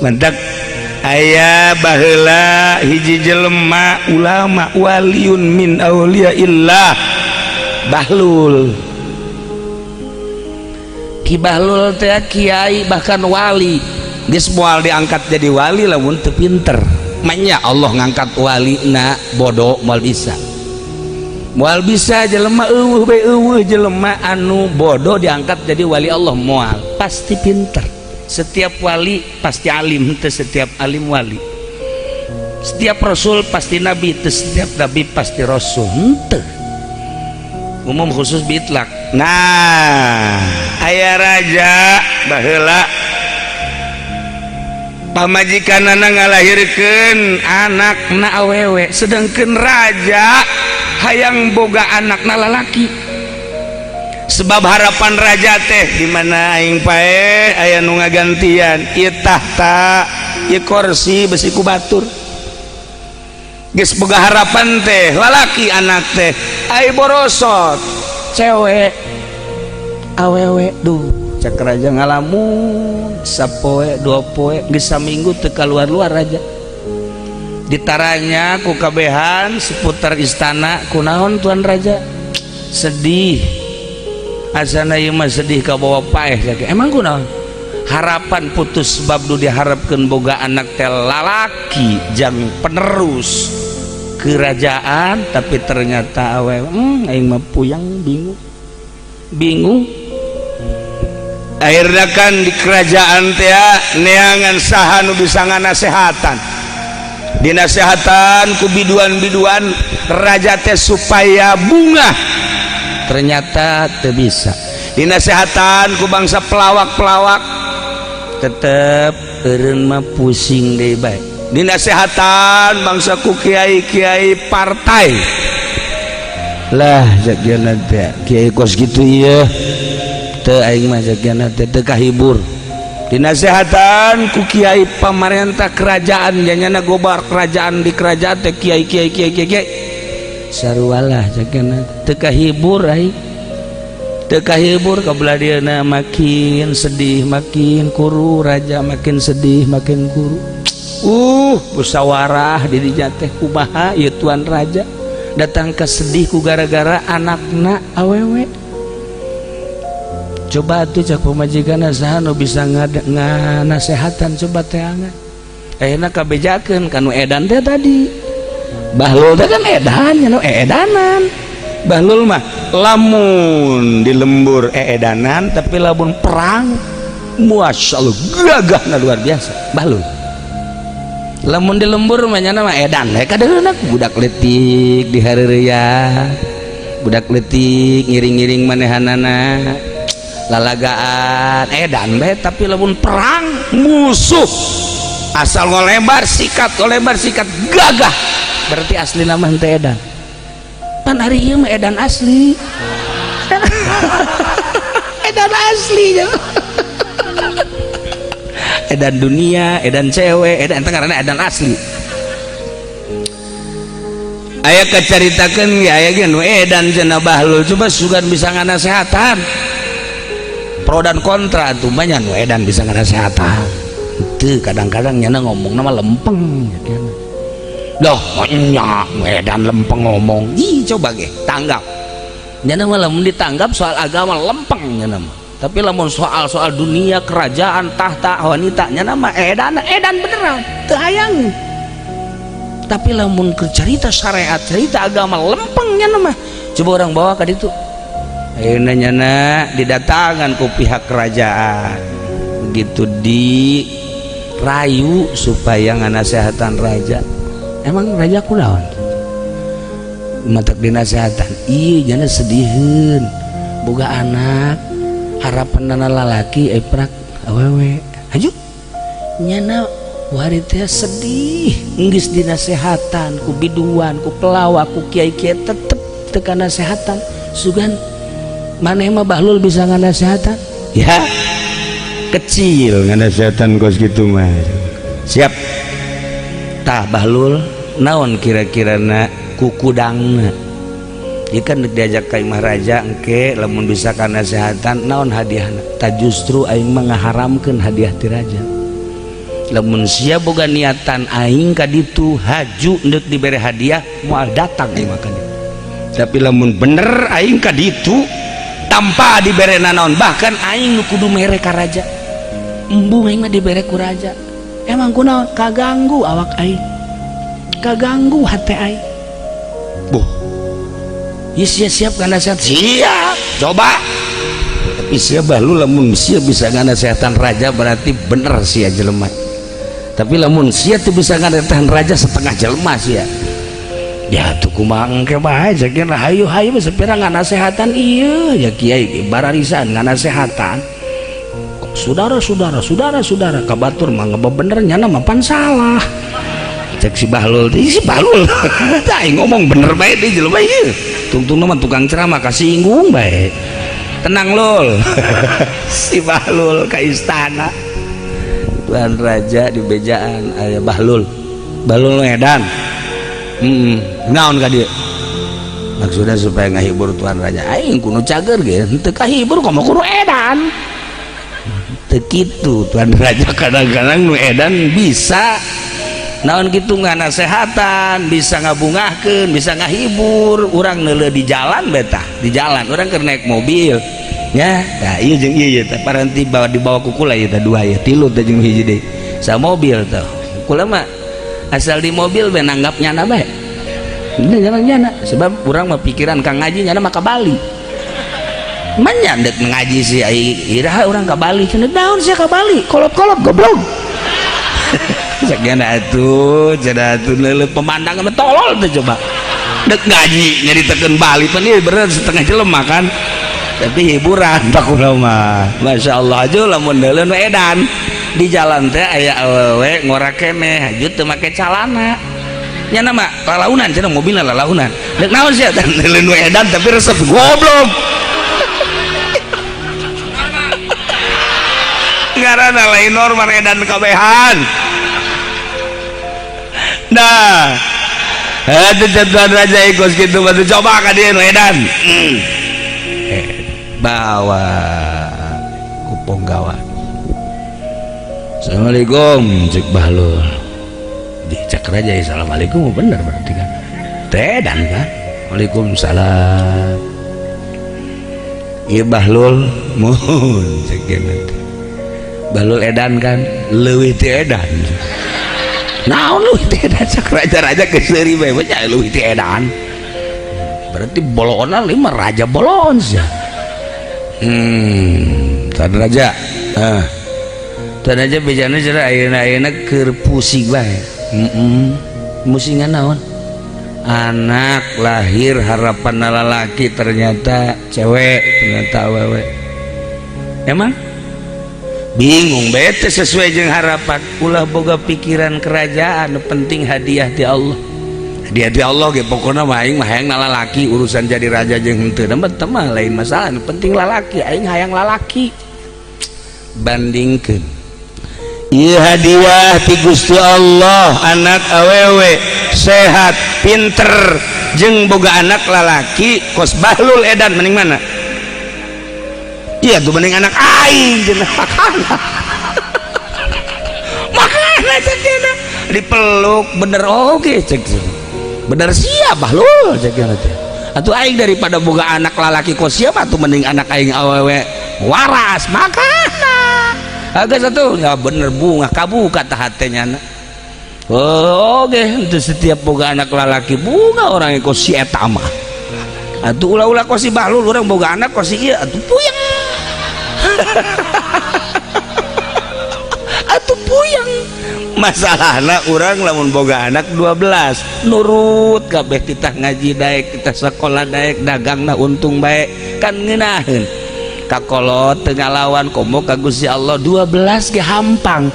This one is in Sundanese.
Mantap, aya baheula hiji jelema ulama, waliun min auliyaillah, Bahlul. Ki Bahlul teh kiai, bahkan wali. Geus moal diangkat jadi wali lamun teu pinter. Manya Allah ngangkat wali na bodoh moal bisa, moal bisa. Jelema euweuh bae, euweuh jelema anu bodoh diangkat jadi wali Allah, moal, pasti pinter. Setiap wali pasti alim, teu setiap alim wali. Setiap rasul pasti nabi, teu setiap nabi pasti rasul, henteu. Umum khusus biitlaq. Nah, aya raja baheula, pamajikanana ngalahirkeun anakna awewe, sedangkan raja hayang boga anakna lalaki, sebab harapan raja teh di mana aing paeh aya nu ngagantian ieu tahta, ieu kursi besi ku batur. Geus boga harapan teh lalaki anak teh, ai borosot cewek, awewe. Duh, cek raja, ngalamun sapoe dua poe, geus saminggu teu kaluar-luar raja. Ditaranya ku kabehan seputar istana, "Kunaon, tuan raja sedih?" "Asana ieu mah sedih kabawa paeh." Cek, "Emang kunaon?" "Harapan putus, sebab nu diharapkeun boga anak teh lalaki jang penerus kerajaan, tapi ternyata awewe. Aing mah puyang, bingung bingung." Akhirnya kan di kerajaan teh neangan saha nu bisa nganasehatan. Dinasehatan ku biduan-biduan raja teh supaya bungah, ternyata teu bisa. Dinasehatan ku bangsa pelawak-pelawak, tetep eureun mah pusing deui bae. Dinasehatan bangsa ku kiai-kiai partai lah, jagiana teh kiai kos gitu ieu teu, aing mah jagiana teh teu kahibur. Dinasehatan ku kiai pamarentah kerajaan, janyana gobar kerajaan, di kerajaan teh kiai kiai kiai kiai kiai sarua lah, jagiana teu kahibur aing, teu kahibur. Kabelah dieuna makin sedih makin kuru raja, makin sedih makin kuru. Musyawarah di dinya teh, "Kumaha ieu, tuan raja datang ke sedih ku gara-gara anakna awewe? Coba tuh," cak pamajikan, "saha nu bisa nganasehatan, coba teangan." Ayeuna kabejakeun kanu edan teh tadi. Bahlul teh kan edan nya, nu edanan Bahlul mah. Lamun di lembur eedanan, tapi lamun perang, masya Allah, gagahna luar biasa Bahlul. Lamun di lembur mah nyana mah edan we, kadeureunna budak leutik di hareureya, budak leutik ngiring-ngiring manehanana lalagaan, edan bae. Tapi lamun perang, musuh asal ngolebar sikat, ngolebar sikat, gagah. Berarti asli nama henteu edan. Pan hari ieu mah edan asli, edan asli, edan dunia, edan cewek, edan ente karena edan asli. Aya kacaritakeun ya, aya ge nu edan cenah. Bahlul coba sugan bisa nganasehatan. Pro dan kontra tuh banyak. Nu edan bisa nganasehatan itu kadang-kadang nyana ngomong nama lempeng loh, nya edan lempeng ngomong. Ih, coba ge tanggap, nyana mah lamun ditanggap soal agama lempeng nyana mah, tapi lamun soal-soal dunia, kerajaan, tahta, wanita, nyana mah edan, edan beneran, teu hayang. Tapi lamun ke cerita syariat, cerita agama, lempeng nyana mah. Coba orang bawa ka ditu. Ayeuna nyana didatangan ku pihak kerajaan, begitu dirayu supaya nganasehatan raja. "Emang raja kunaon matak dinasehatan?" "Iya, jana sediheun, boga anak harapan nana lalaki, prak awewe." Haju nyana wari teh sedih, geus dinasehatan ku biduan, ku pelawak, ku kiai-kiai, tetep teu kanasehatan. "Sugan maneh mah, Bahlul, bisa nganasehatan?" "Ya kecil nganasehatan kos gitu mah." "Siap tah, Bahlul, naon kira-kira na kukudangna?" Ieu kan diajak ka imah raja engke, lamun bisa kanasehatan naon hadiahna? "Tah, justru aing mah ngaharamkeun hadiah ti raja. Lamun sia boga niatan aing ka ditu haju ndek dibere hadiah, moal datang aing makan. Tapi lamun bener aing ka ditu tanpa dibere nanaon, bahkan aing nu kudu mere ka raja, embung aing mah dibere ku raja. Emang kunaon? Kaganggu awak aing, kaganggu hati aing. Boh, ya sia siap nasihat? Siap, coba. Tapi sia Bahlul, lamun sia bisa ngasehatan raja berarti bener sia jelema. Tapi lamun sia tuh bisa ngasehatan raja, setengah jelema sia. Ya tuh kumaha engke bae cek. Hayu hayu, sepira nganasehatan ieu ya kiai bararisan nganasehatan. Saudara-saudara, saudara-saudara, kabatur mah bener, nyana mah pan salah, cek si Bahlul. Si Bahlul tah ngomong bener bae di jelema ieu, tungtung mah tukang ceramah kasinggung bae. Tenang, Lul. Si Bahlul ke istana Tuan Raja di bejaan aya Bahlul. Bahlul edan. Naon ka dieu? Maksudnya supaya ngahibur Tuan Raja. Aing kudu cager ge henteu kahibur komo kudu edan. Teu kitu, Tuan Raja. Kadang-kadang nu edan bisa naon gitu, nganasehatan, bisa ngabungahkeun, bisa ngahibur. Urang neuleuh di jalan beta, di jalan urang keur naik mobil ya. Nah, iya jeung ieu teh paranti bawa dibawa ku kula ieu teh dua ya, tilu teh jeung hiji deui sa mobil tuh. Kula mah asal di mobil be nanggap nyana bae. Ini jalan nyana, sebab urang mah pikiran kang ngaji, nyana mah ka Bali. Manya dek ngaji sih ai iraha urang ka Bali cenah. Naon sia ka Bali? Kolot-kolot goblok. Cek nyana atuh, cenah atuh leuleut pemandangan mah tolol teh. Coba dek ngaji nyaritakeun Bali pan ieu bener setengah jelema kan, tapi hiburan tak kula mah. Masya Allah aja lamun neuleuh nu edan di jalan teh aya awewe ngora keneh, haju teu make calana, nya nama lalaunan cenah, mobilna lalaunan. Dek naon sia teh? Neuleuh nu edan tapi resep goblok. Ngaranna lain normal, edan kabehan. Nah, itu tuan raja ikut gitu batu, coba ka dieu nu edan. Bawa ku ponggawa. Assalamualaikum, cek Bahlul. Di cek raja, assalamualaikum bener berarti kan edan kan. Waalaikumsalam. Iya Bahlul, mohon cek teh. Bahlul edan kan? Leuwih ti edan. Naon leuwih ti edan? Cek raja-raja keseuri bae nya. Leuwih ti edan berarti bolona lima raja bolon sia. Tuan raja, ah, tuan raja bejana cenah ayeuna ayeuna keur pusing bae. Musingan naon? Anak lahir harapan lalaki ternyata cewek, ternyata awewe. Emang bingung bete sesuai jeung harapan. Ulah boga pikiran kerajaan, penting hadiah ti Allah, hadiah ti Allah ge. Pokokna mah aing mah hayang lalaki, urusan jadi raja jeung henteu mah lain masalah, penting lalaki, aing hayang lalaki. Bandingkeun ieu hadiah ti Gusti Allah anak awewe sehat pinter jeung boga anak lalaki kos Bahlul edan, mending mana? Iya tuh mending anak aing cenah. Makana makana cek cenah dipeluk, bener oge cek, bener siap Bahlul, cek teh. Atuh aing daripada boga anak lalaki kos siapa tuh mending anak aing awewe waras. Makana agak satu ya bener bunga kabuka tah hatenya. Oh, oke, itu setiap boga anak lalaki bunga orang kos si eta mah. Atuh ulah-ulah kos si Bahlul, urang boga anak kos si ieu atuh puyeng. Atuh puyeng. Masalahna urang lamun boga anak 12 nurut kabeh, titah ngaji daek, titah sekolah daek, dagangna untung bae kan ngeunaheun. Kakolot teu ngalawan komo ka Gusti Allah, 12 ge hampang.